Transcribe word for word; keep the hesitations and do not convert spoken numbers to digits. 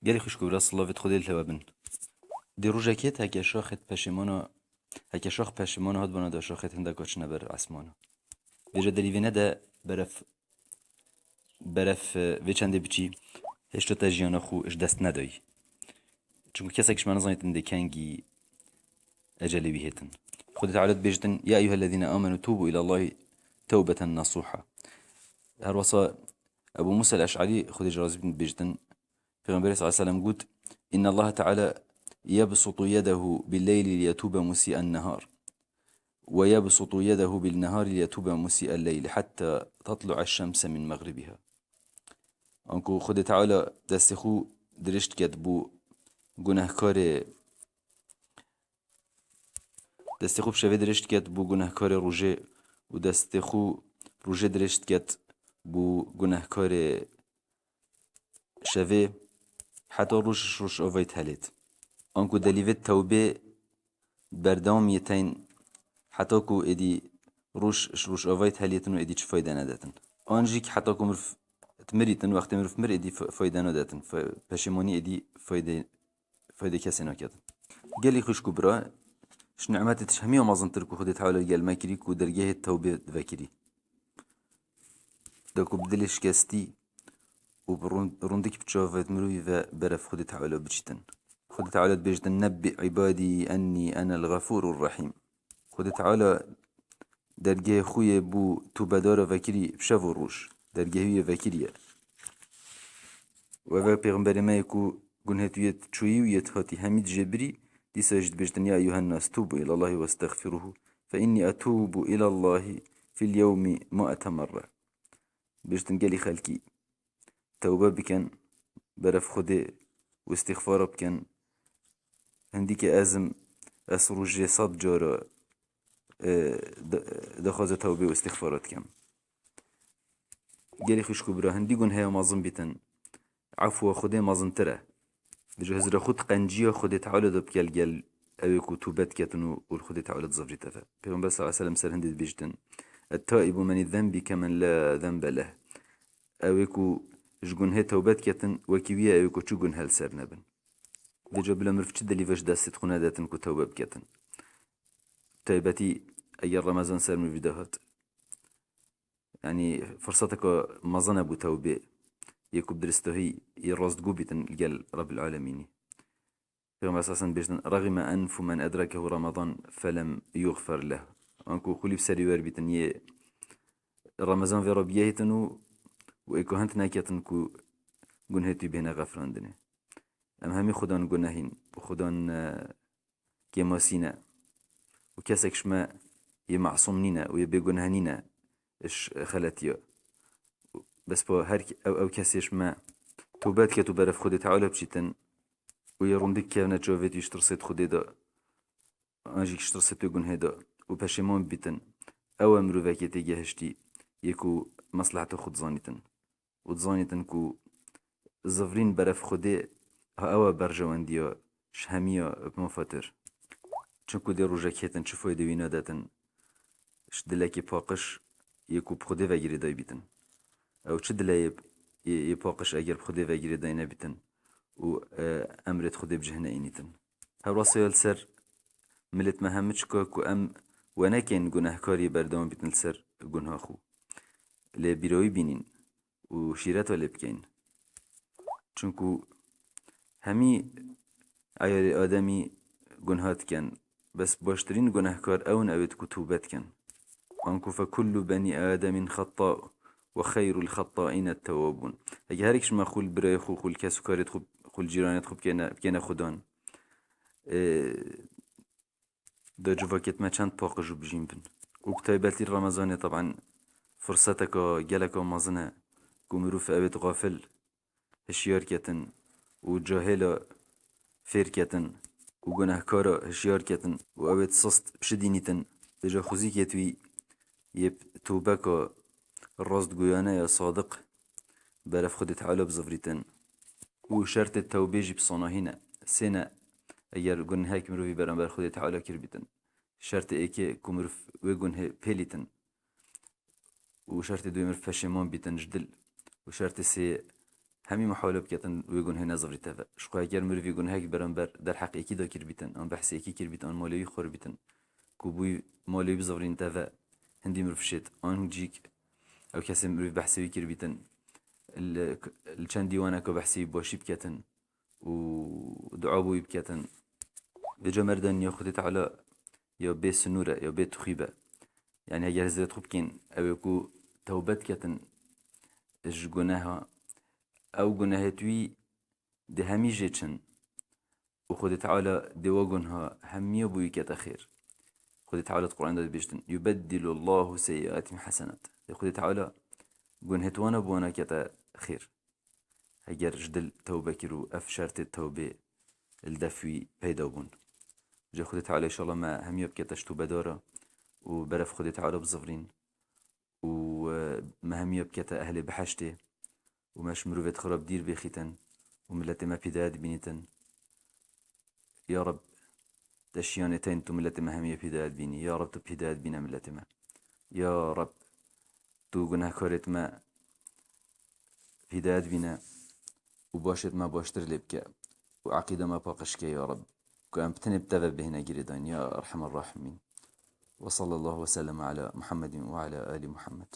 Gelî xwişk û bira, silavêt Xwedê li hewe bin. Di rojekê heke şaxêt peşêmana, heke şax peşêmana hat bana da şaxêt hindeka çine ber esmana. Vêca delîvêne de beref, beref, e, vê çendê biçî, hêşta te jiyana xwe ji dest nedayî. Çunku kesek ji me nizanîtin dê kengî ecelê wî hêtin. Xwedê Teala dibêjtin, "Ya eyyuhellezîne amenu tûbû îlallahî tewbeten nesûha." Her wesa Ebu Musa el-Eş'arî, Xwedê ji razî bin, dibêjtin, Pêxemberê sallallahu aleyhi ve sellem got, "İnnallaha Teala yebsutu yedehu bil-leyli liyetûbe musî'en-nehar. Ve yebsutu yedehu bil-nehari liyetûbe musî'el-leyli hatta tatlu'eş-şemse min mexribiha." Anku Xwedê Teala destê xwe dirêj diket bo gunehkarê, destê xwe bi şevê dirêj diket bo gunehkarê rojê û destê xwe rojê dirêj diket bo gunehkarê şevê, heta roj ji rojavayî dihelêt. Anku delîvêt tewbê berdewam yê teyn, heta ku êdî roj ji rojavayî dihelêtin û êdî çi fayde nedetin. An jî ki heta ku mirov dimirîtin, wextê mirov mir êdî fa-, fayde nedetin. Fa-, peşêmanî êdî fayde, fayde kesê naketin. Gelî xwişk û bira, ji nimetê tişt hemiya mezintir ku Xwedê Teala li gel me kirî, ku dergehê tewbê vekirî. Da ku bi dilê şikestî û bi rûn-, rûndik bi çavêt mirovî ve beref Xwedê Teala biçîtin. Xwedê Teala dibêjtin, "Nebbî îbadî ennî enel xefûrur rehîm." Xwedê Teala dergehê xwe yê bo tûbedara vekirî bi şev û roj. Dergehê wî yê vekirî ye. Û ev e pêxemberê me yê ku gunhê tu yê çûyî û yê hatî hemî dijê birî, dîsa jî dibêjtin, "Ya eyyuhen nas tûbû îlallahî westexfirûhû fe innî etûbû îlallahî fil yewmî mi'ete merre." Bêjtin, gelî xelkî tewbe bikin, beref Xwedê û îstîxfara bikin. Hindîkê ez im, ez rojê sed cara, e, di-, dixwaze tewbê û îstîxfara dikim. Gelî xwişk û bira, hindî gunheya mezin bîtin, efwa Xwedê mezintir e. Di ji hizra xwe di qenciya Xwedê Teala de bi gel gel ew ê ku tûbe diketin û, û li Xwedê Teala dizivrîte ve. Pêxember sallallahu aleyhi ve sellem ser hindê dibêjtin, "Et-taibu menî zenbî kemen la zenbe leh." Ew ê ku ji gunhê tewbe diketin, wekî wî ye ew ê ku çi gunhe li ser nebin. Vêca bila mirov çi delîve ji destê xwe nedetin ku tewbe biketin. Taybetî eger Remezan ser mirovî de hat. Yanî firseteke mezin e bo tewbê. Yê ku bi diristahî yê rastgû bîtin li gel Rebbil Alemînî. Pêxember sallallahu aleyhi ve sellem bêjtin, "Rexîme enfu men edrekehu Ramadan felem yuxfer leh." Anku xulî bi serî wer bîtin yê Remezan vê re bigehîtin û, û ê ku hend neketin ku gunhê tû bihêne xefirandinê. Em hemî xudan gunehîn û xudan, e, kêmasî ne. Û kesek ji me yê masûm nîne û yê bêguneh nîne ji xeletiya. Bes po her ke-, ew, ew kesê ji me tewbe diket û beref Xwedê Teala biçîtin û yê rûndik kevne çavêt wî ji tirsêt Xwedê de, an jî ji tirsêt wê gunhê de û peşêman bibîtin. Ew e mirovekê têgehiştî yê ku mesleheta xwe dizanîtin. û dizanîtin ku zivrîn beref Xwedê ha ew e berjewendiya ji hemiya bi mafetir. Çunku dê rojek hêtin çi faydê wî nadetin ji dilekê paqij yê ku bi Xwedê ve girêdayî bîtin. Ew çi dile yê, yê, yê paqij eger bi Xwedê ve girêdayî nebîtin û, e, emrêt Xwedê bi cih neînîtin. Hewra seyal ser milêt me hemiçka ku em we nekeyn gunehkarî berdewam bîtin li ser gunha xwe. Lê bîra wî bînîn û şîreta lê bikeyn. Çunku hemî eyalê Ademî gunha dikin. Bes baştirîn gunehkar ew in ewêt ku tûbe dikin. Anku fe kullu benî Ademîn xetta ve xeyrul xettaîne tewabûn. Heke her yek ji me xwe li birayê xwe, xwe li kes û karê xwe, xwe li cîranê xwe bikêne, bikêne xudan. Ê, da civakêt me çend paqij û bijîn bin. Û bi taybetî Remezanê, teban, firseteka geleka mezin e ku mirov ewêt xafil hişyar ketin û cahêla fêr ketin û gunehkara hişyar ketin û ewêt sist pişidînîtin. Vêca xwezîkêt wî yê tûbeka rastgoyane ya sadiq beref Xwedê Teala bizivrîtin. Û şertê tewbê jî bi sanahî ne. Sê ne, eger gunehek mirovî beramber Xwedê Teala kiribîtin. Şertê êkê ku mirov wê gunhê pêlîtin. Û şertê duyê mirov peşêman bîtin ji dil. Û şertê sê hemî muhawele biketin wê gunhê nezivrîte ve. Ji xwe heger mirov yê gunhek beramber derheq êkî de kir bîtin, an behsê êkî kir bîtin, an malê wî xwar bîtin, ku bûyî malê wî bizivrînte ve, hindî mirov şêt, an jîk ew kesê mirov behsê wî kir bîtin, li, li çend dîwaneke behsê wî başî biketin û dua bo wî biketin. Vêca merdan ya Xwedê Teala ya bê sinûr e, ya bê tixûyb e. Yanî heger hizrê xwe bikên, ew ê ku tewbe diketin ji guneha, ew gunehêt wî di hemî jê çin. Û Xwedê Teala dê wa gunha hemiya bo wî kete xêr. Xwedê Teala di Qur'an de dibêjtin, "Yubeddilullahu الله سيئاتهم حسنات." Dê Xwedê Teala gunhêt wana bo wana kete xêr. Heger ji dil tewbe kir û ev şertê tewbê li def wî peyda bûn. Ji Xwedê Teala înşallah me hemiya bikete ji tewbedara û berev Xwedê Teala bizivrîn û, e, me hemiya bikete ehlê behiştê û me ji mirovêt xirab dîr bêxîtin û miletê me pîdayet bînîtin. Ya Reb, te şiyanê tên tu miletê me hemiya pîdayet bînî. Ya Reb, tu pîdayet bîne miletê me. Ya Reb, tu gunehkarêt me pîdayet bîne û başêt me baştir lê bike û eqîda me paqij ke ya Reb. Ku em bi tenê bi te ve bihêne girêdayîn ya Erhemer Rahimîn. Ve sallallahu ve sellem ala Muhammedin ve ala ali Muhammed.